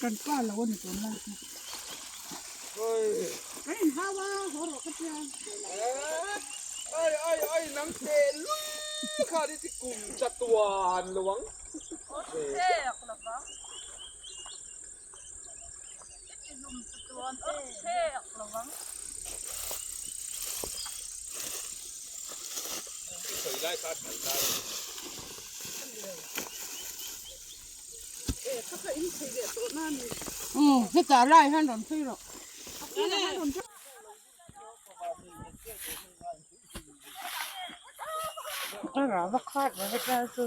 Kan pa lo a ni tun lai chu. Kan in hau a, haw rawh ka tia. Ai ai ai nang teh lul kha ni chi kum chatuan lo ang. Awrchek lo vang. I ti hlum chatuan awrchek lo vang. Sawi lai kha a hnai lai. Umm hetah lai hian rawn phei rawh. A rah va khat ve hetlai chu.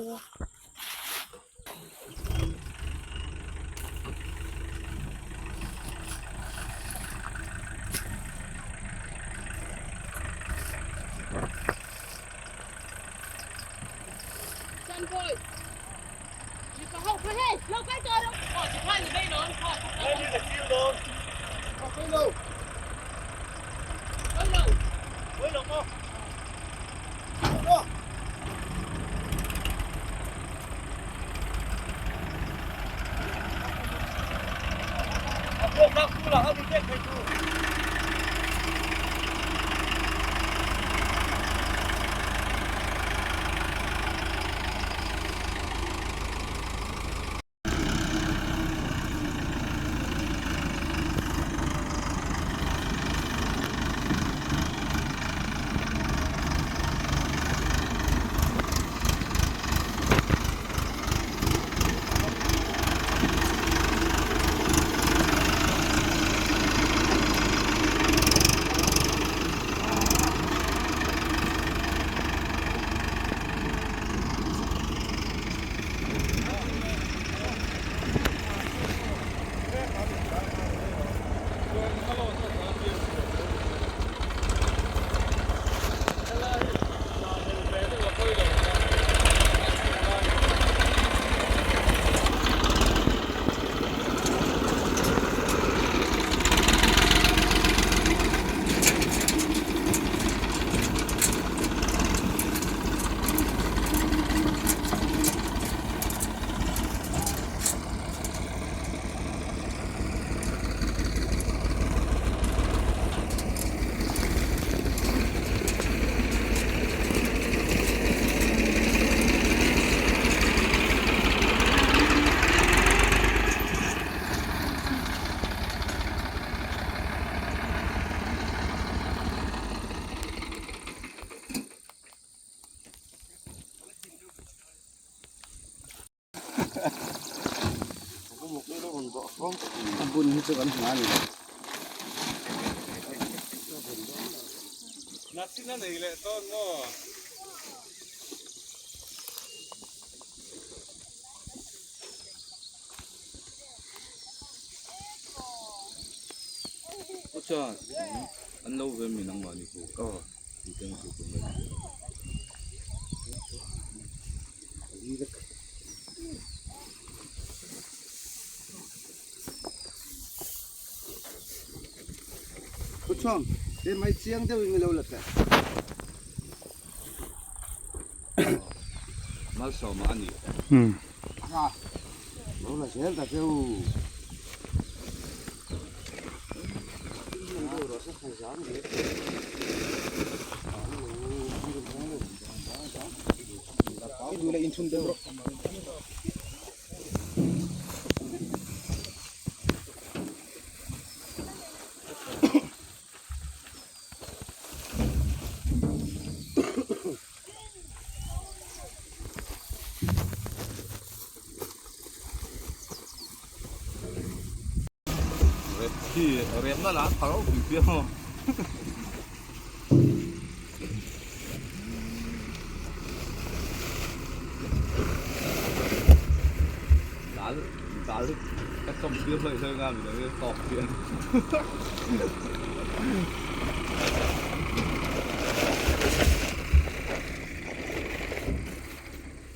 A bun hi chu kan hmu a ni lo. Nasin a nei leh dawn maw? Chuan an lo ve mi nangmah ni ku aw ti te chu ku mai. Pu Chhuang, he mai chiang deuh in lo la teh. Malsawma a ni. Ha, lo la zel ta cheu. Khi remna lah tha ropui piang aw. Dal dal ka chawm tir hlawih hlawih nga mi dang in tawk chian.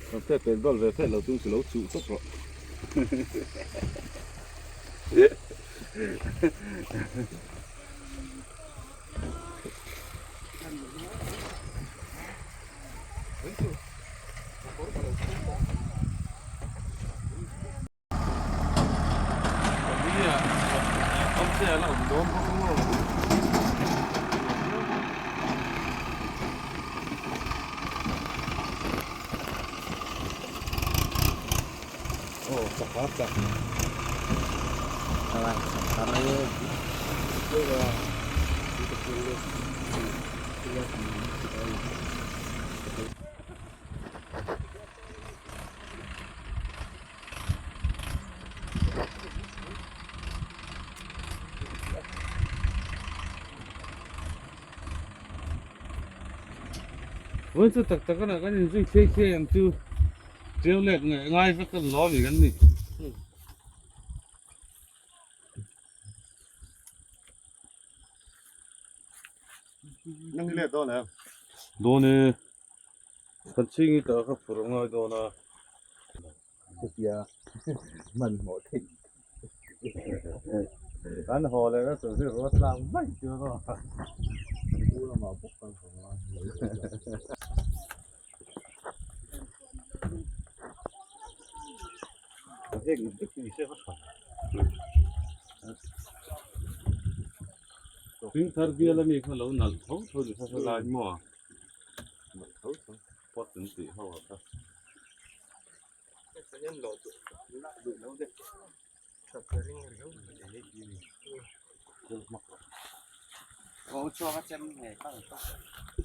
Kan pek pek dawlh ve phet lo tum chu lo chuh tawp rawh. Che a la awm dawn bawk ang aw. Aw chak a chak. Vawi chu tak tak a kan inzui thei thei ang chu ṭeu let ngai vek a lawm i kan ni. Nang hi let dawn em? Dawn e. Kan chhing hi tah kha phurh a ngai dawn a. Chutia hmanhmawh theih. Kan haw leh na chu zir ruat tlang mai chu a rawh. Pu lamah bawk kan haw a. Thing thar bial ami kha lo nalh tho tho ni kha helai maw a? Nalh tho tho pot an tih ho ah kha.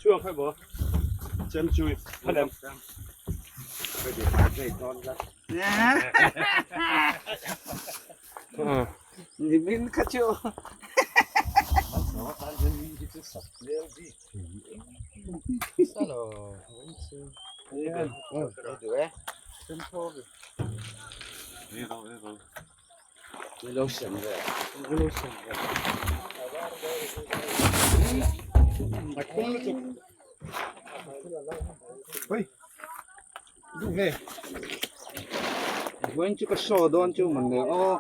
Chhuak hai bo chem chui phalem. Nimin kha chu. Vawiin chu ka show dawn chu man le aw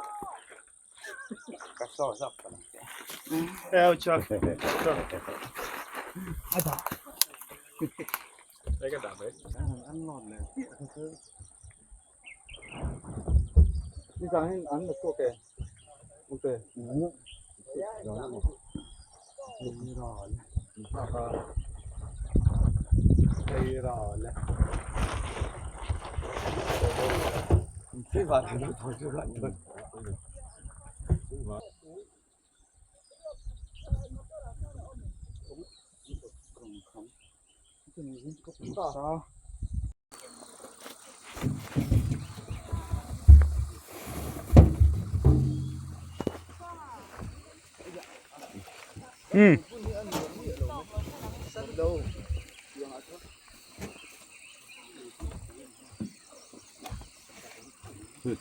ka show zawk ka ni Eo chuak Ni zan hian an la chhuak e ok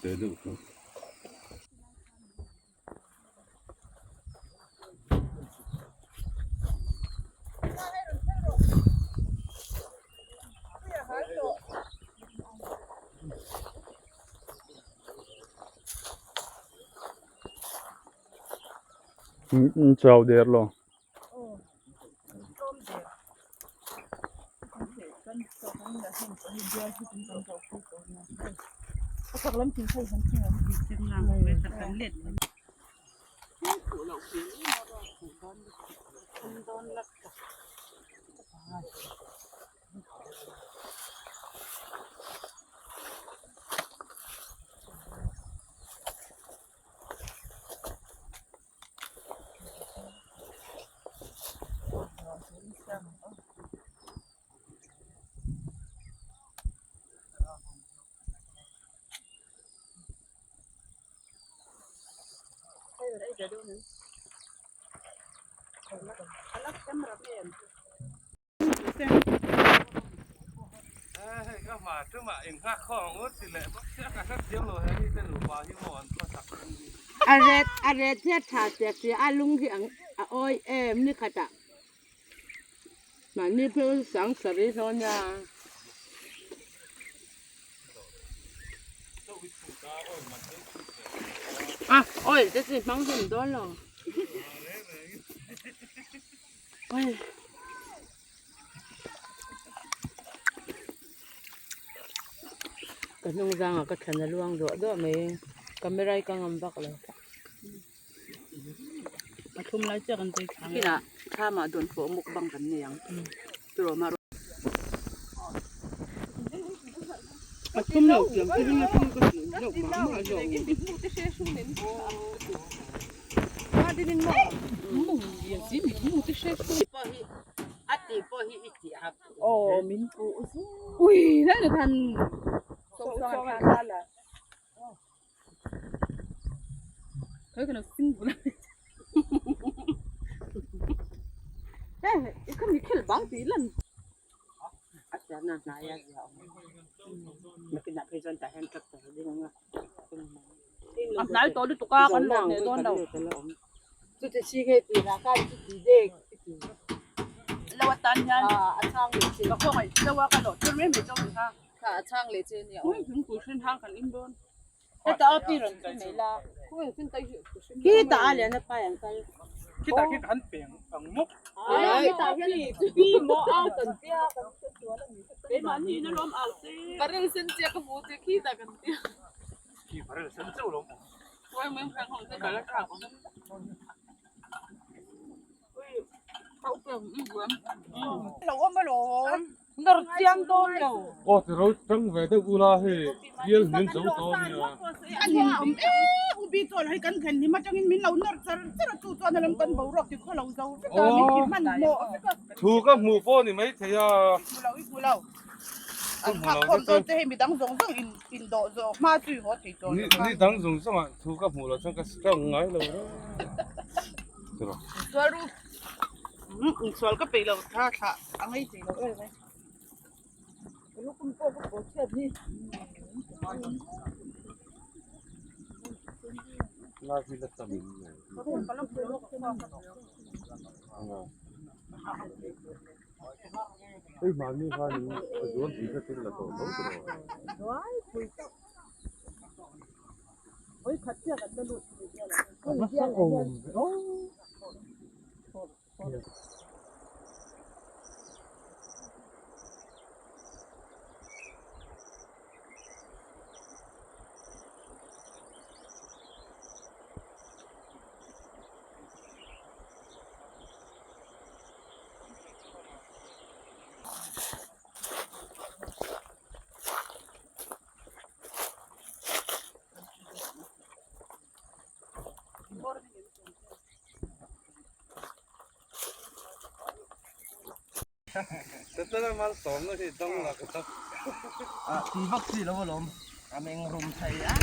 Te deuh kha. Chau der lo. A ret a ret hi a tha sia sia a lung hi ang a awi em ni khatah mahni phei sang sarih hlawh nia. A oil te chu i hmang hnem dawn lo oi. Ka hnung zangah ka thlan a luang duah duah mai camera hi ka ngam vak lo. A thlum lai chiah kan tui thla ang. Kinah thlamah dawnfawh mukbang kan nei ang. Turaw mah A thlum lo tiang chu ring a thlum ka tih zawk mah mah zawk. A hnai tawh lutuk a kan lawm leh dawn lo. Lo atan hian ka khawngaih deuh a ka lawh tir mai mai chauh ang kha. Ui thingpui hrin hang kan in dawn. Aw ti ro tang ve deuh ula hei bial hmin zo tawh a nia. A nin awm e u bi chawl hei kan thlen hlim atangin min lo nawr char char a chu chuan a lam kan boruak ti khaw lo zo vek a min ti hman hmawh vek a. Thu ka hmuh pawh ni mai thei a. Hmu lo i hmu lo. An nghak khawm dawn te hei midang zawng zawng in in dawh zawh hma chu i haw thei tawh lo kha. Ni dang zawng zawng ah thu ka hmuh loh chuan ka strong ngai lo reng. Insual ru. Insual ka peih lo thla thlah a ngei thei lo em mai. Hei mahni khanin a zual pui kha thil la tawh tho tawh. Setana malsawmna hi dang la ka chak. Ti vak chi lo alawm a meng rum thei a.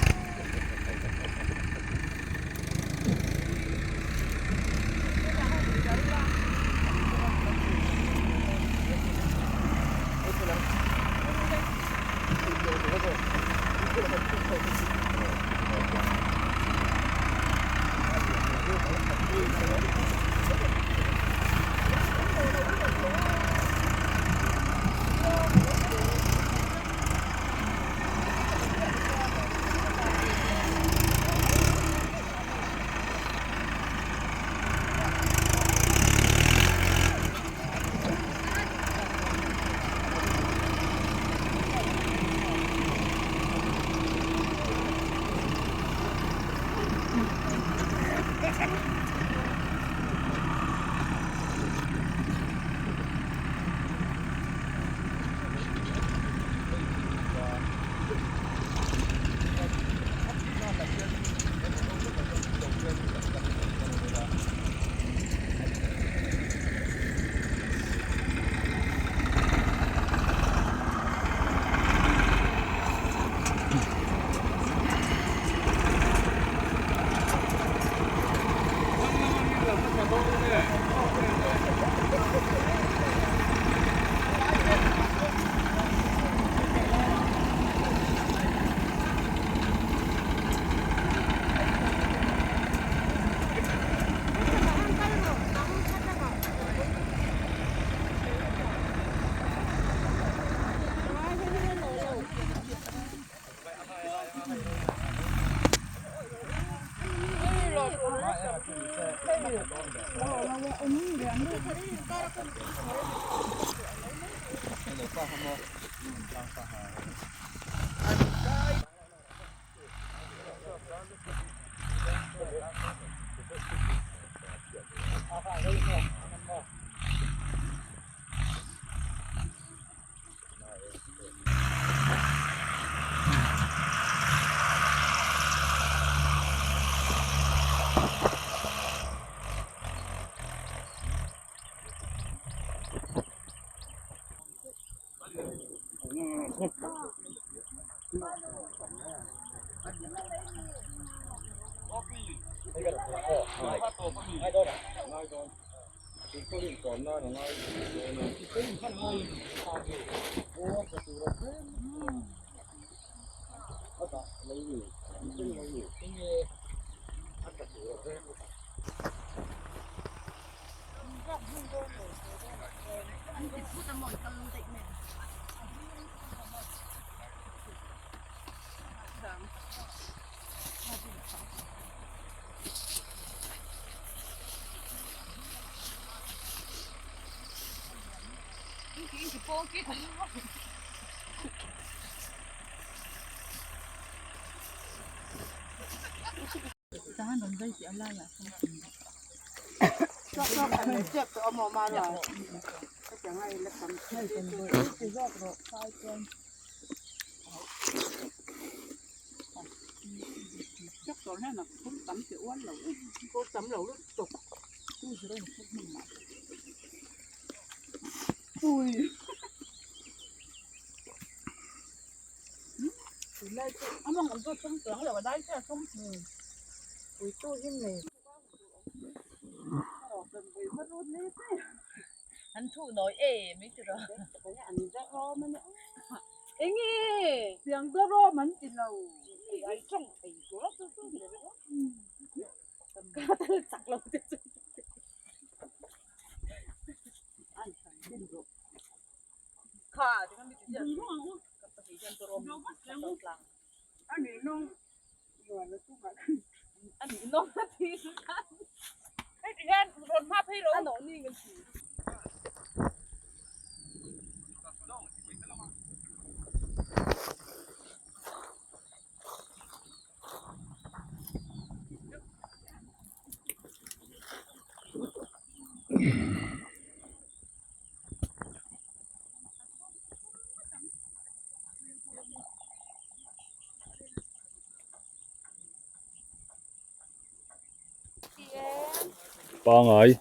Pangai.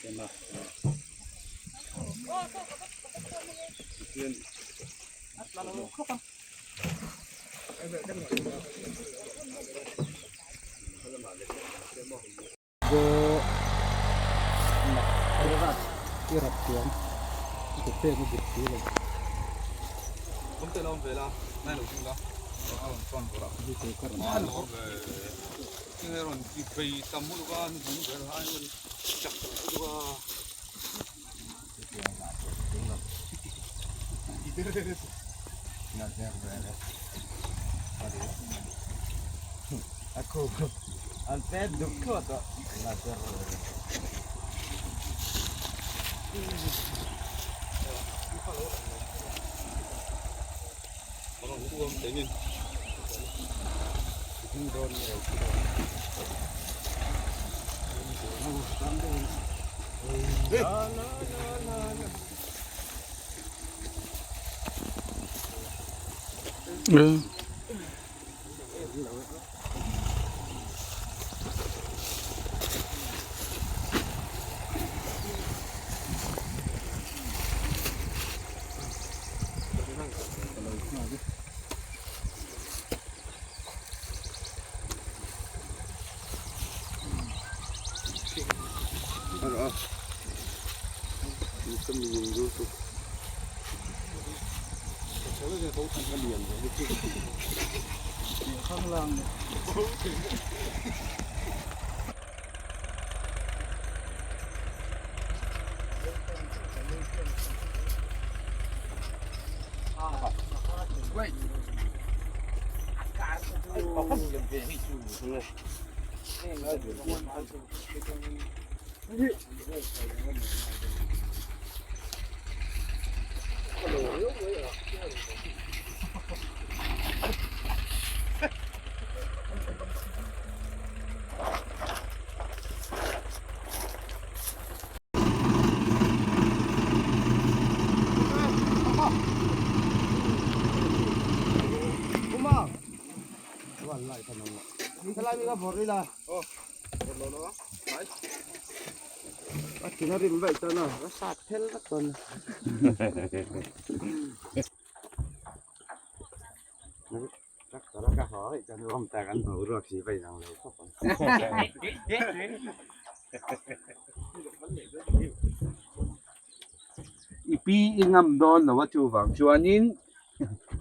I pi i ngam dawn lo a chuvang chuanin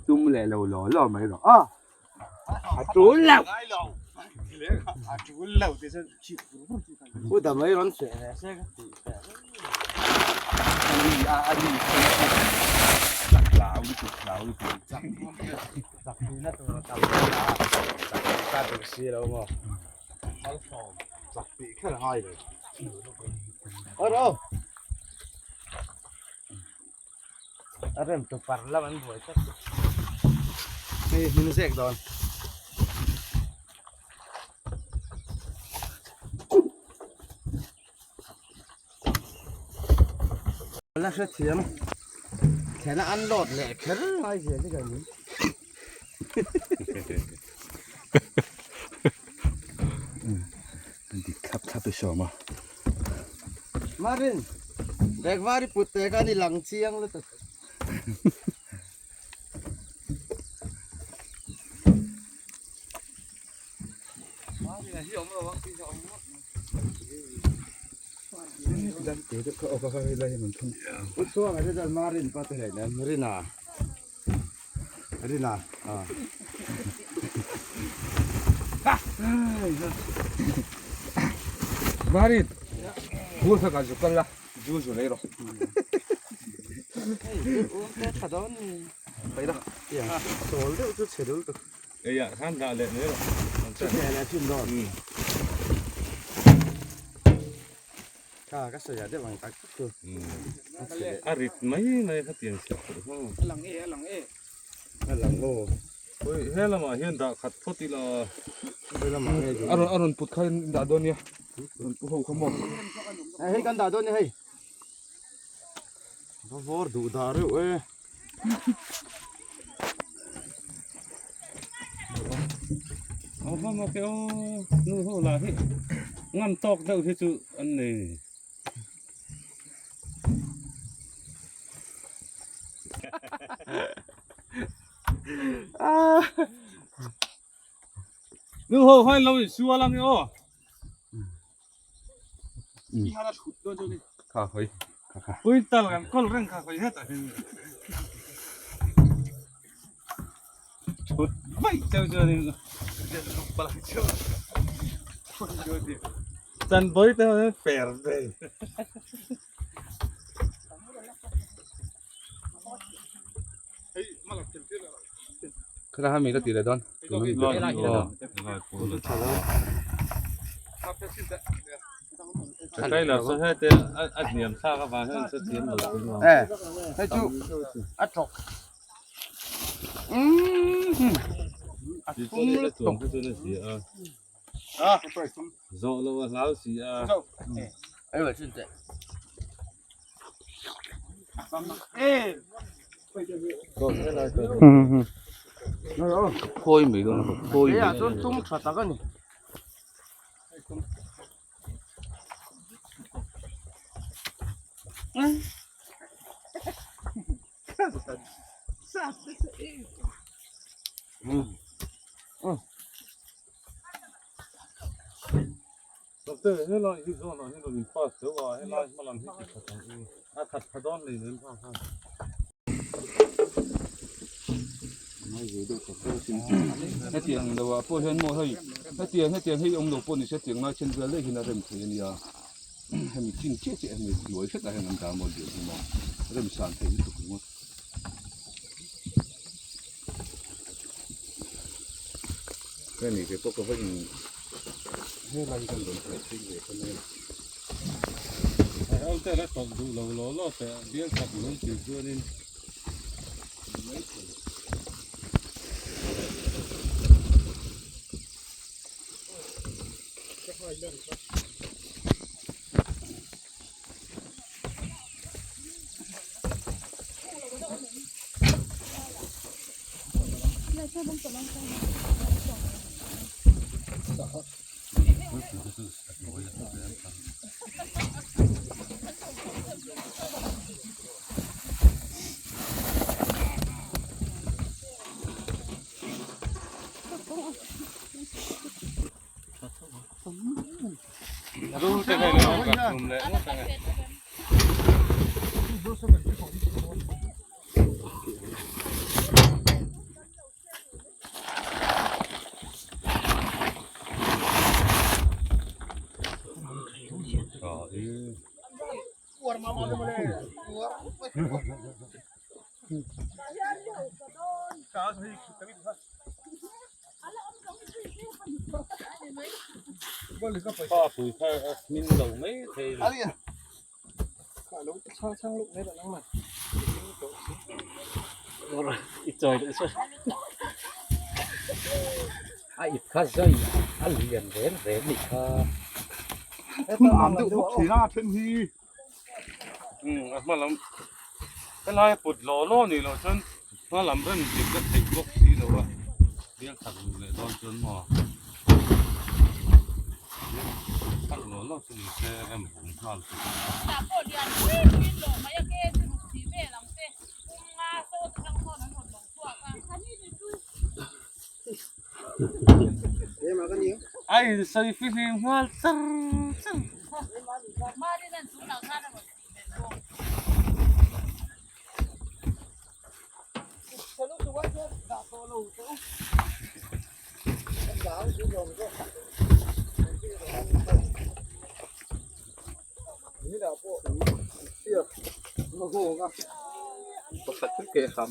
tum leh lo law law mai rawh aw a tul lo La hrethiam thena an load leh kher ngai zia te kan ni. Dik thlap thlap i sawm a. Marin, bag var i put te khan i lang chiang lutuk. Utsuang a te Marin pa te hlei nen Rina Rina a. Marin bur kha ka zu kal la zu zu lei rawh. Sawl deuh chu chhe deuh tuk. Eiah khan dah leh mai rawh. Chhe leh thin dawn. Kha ka sawi ah deuh ang tak tak chu. A rit mai mai kha tiang chhiat tawh kha. A lang e a lang e. A lang aw. Oi he lamah hian dah khat phawt ila. He lamah nge A rawn a rawn put kha in dah dawn nia. Rawn pu ho kha maw. Hei kan dah dawn nia hei. Va vawr duh dah reuh e. Aw hma hma te aw nu ho lah hi ngam tawk deuh hi chu an nei. Nu ho khan lo in sual ang e aw. Kha hawi kha kha. Pui tal kan kawl reng kha hawi het a hin. Thut vaih cheu chuan in chan bawi te ho hian per ve. Khara hami la ti leh dawn. Trailer saw hete a hniam thlak avang hian sa thiam lo chu nuam. Eh, hei chu a tawk. A thum lutuk. Zawh lo a hlau si a. Khawi mai dawn a khawi mai. Chuan tum tha tak a ni. Helai hi zawn ah hian rawn in pass deuh a helai hma lam hi ti khat ang u a khat tha dawn nei lem kha khan. Hetiang lo ah pawh hian maw hei hetiang hetiang hei awm lo pawh ni se tiang lai then vel daih hian a rem thei a nia hemi chin chiah chiah hemi hnuai hretah hian an dah maw lian hi maw rem san thei lutuk ringawt. Hemi ke pawh ka va in helai hi kan rawn theh phei ve ta mai a. Hei ho te la tawp duh lo law law teh bial chak lung tih chuanin. A ip kha zai a lian reng reng ni kha. Thun am deuh bawk thin a then hi. A hma lam helai a put law law ni loh chuan hma lam rem dik a theih bawk si lo a bial khat luh leh dawn chuan maw khat law law chu ni se rem vung nghal tur. A insawi fihlim nghal char char. Pakhat chu ke ham.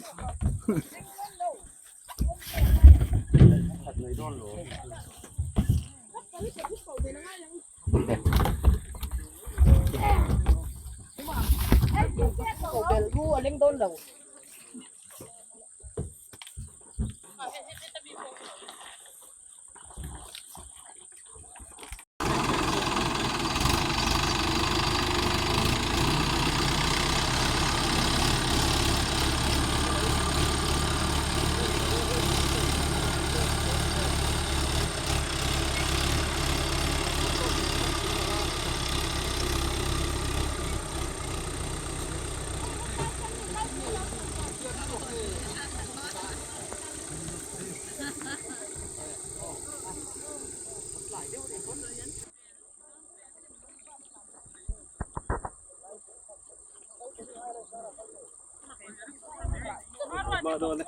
dawn e.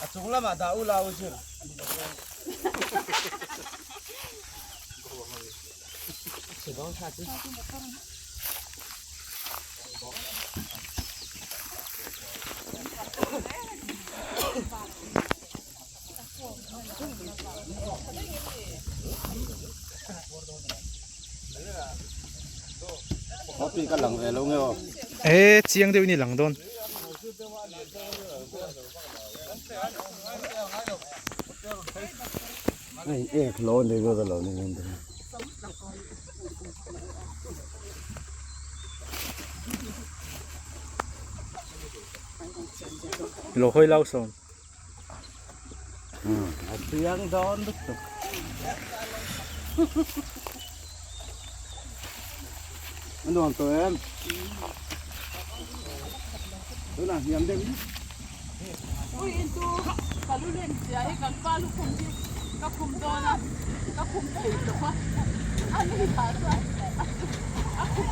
A chung lamah dah u la u zir. E chiang deuh in i lang dawn. Lo hawi lau sawn. A chiang dawn lutuk. A nuam tawh em? Tunah hniam deuh in. Ui in chu ka lu lem sia hi kan pa lukhum hi ka khum dawn a ka khum thei tawh a a ni lah chuan a khum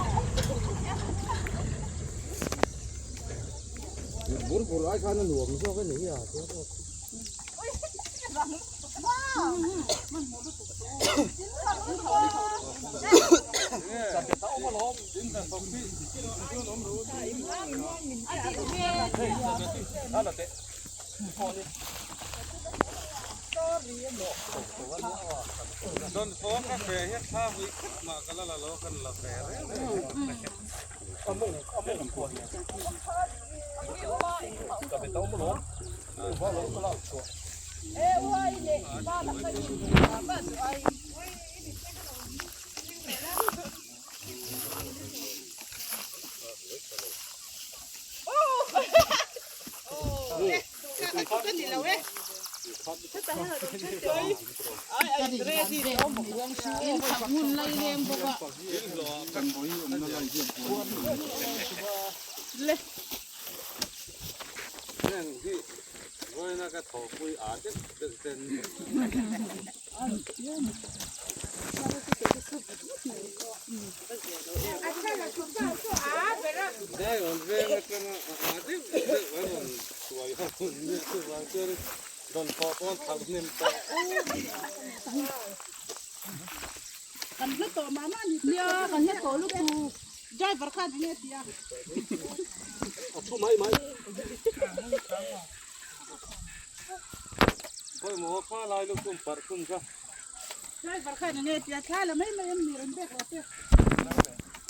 Bur bur ai khan a nuam zawk a ni a. Kan hla tawh mah mah ni. Nia kan hla tawh lutuk. Driver khan enge a ti a? A thu mai mai. Pawimawh kha lai lukhum parh khum kha. Driver khan enge a ti a? Thla la mai mai em ni rawn bek rawh che.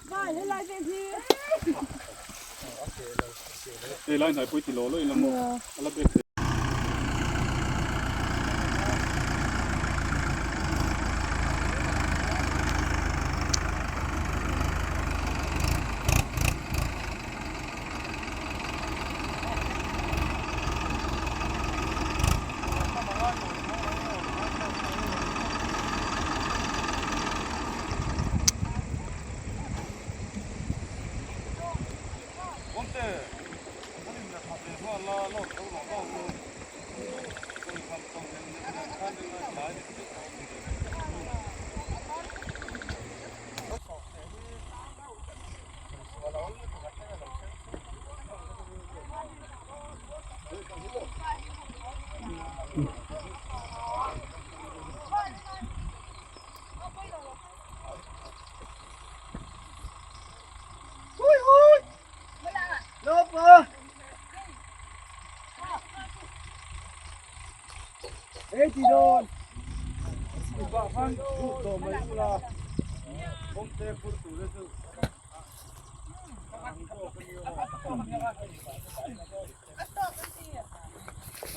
Vai helai vel hi. Hei lai hnai pawh i ti law law ila maw? A la bek thei.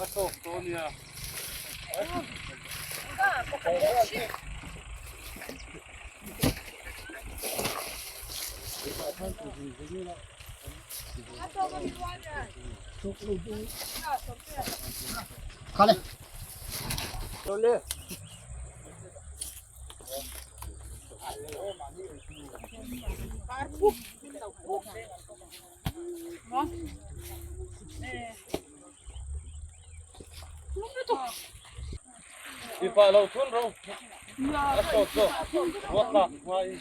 A tawk tawh ania. Ipa lo thun ro. A tawk tawh. Ruat lak hma in.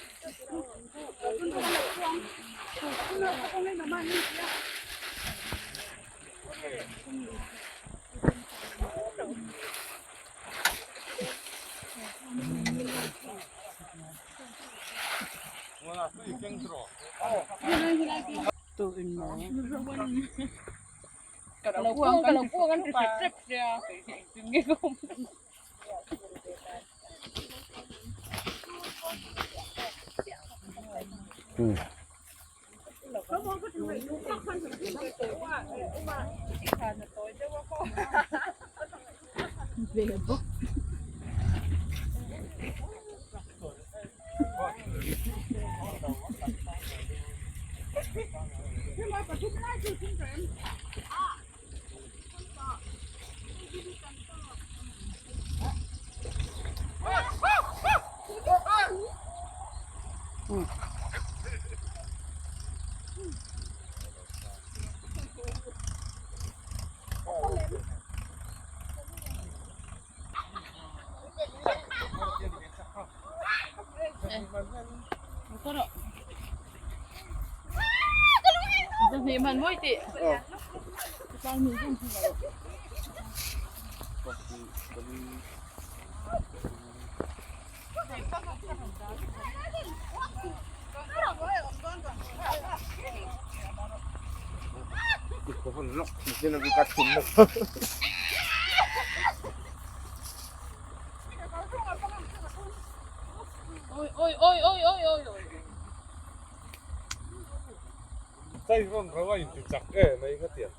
Chai rawn ro a inti chak e mai ka tiang.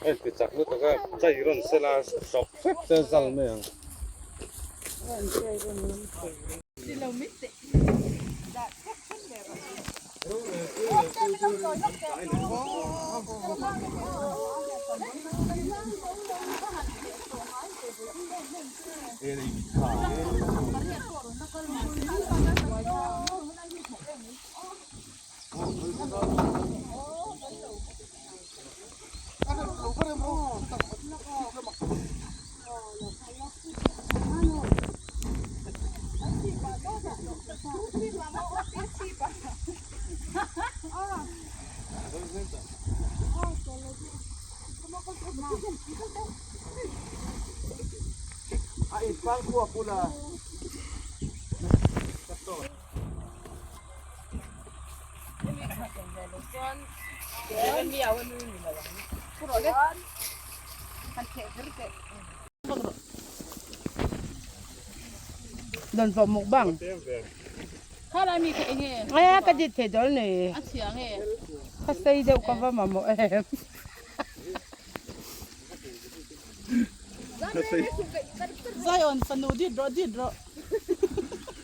A inti chak lutuk a, chai rawn sela sawp hrep se zal mai ang. Han theh kher teh. Dawnfawh mukbang. Khalai mi kha enge? E ka dit thei dawl ni. A chhia nge? Ka sei deuh ka va mamawh em. Zion fanu dit rawh dit rawh.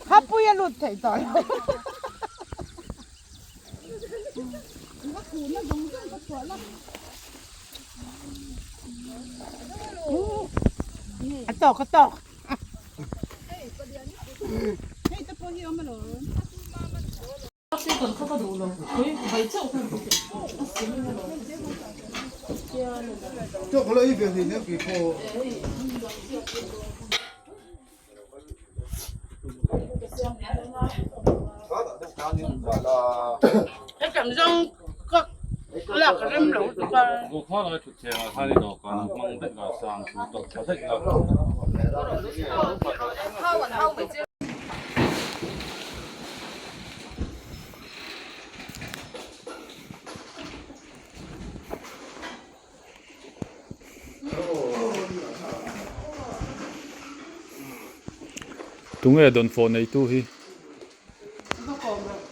Hapui a lut thei tawh lo. A tawk a tawk. Hei te pawh hi awm alawm. Hetiang zawng ka lak rem lo tuk a. Tunge dawnfawh neitu hi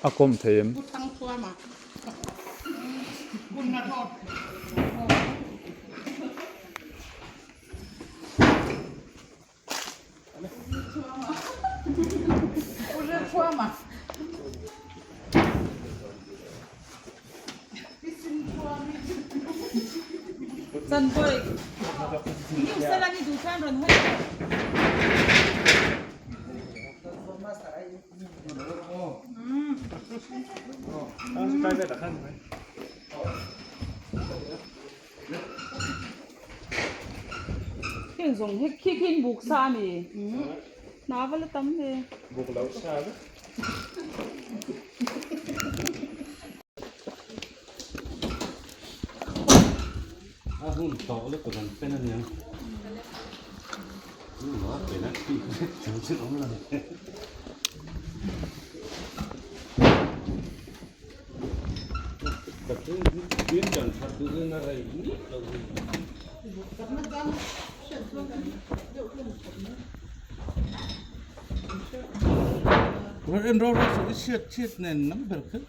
a kawm thei em? Heng zawng hi khi khi in buk sa a ni hna va la tam ve. Buk lo sa vek. A hun tawh lutuk an pen aniang. A pen a khi chu chu awm lo. En ro ro chu chhiat chhiat nen nam ber kher.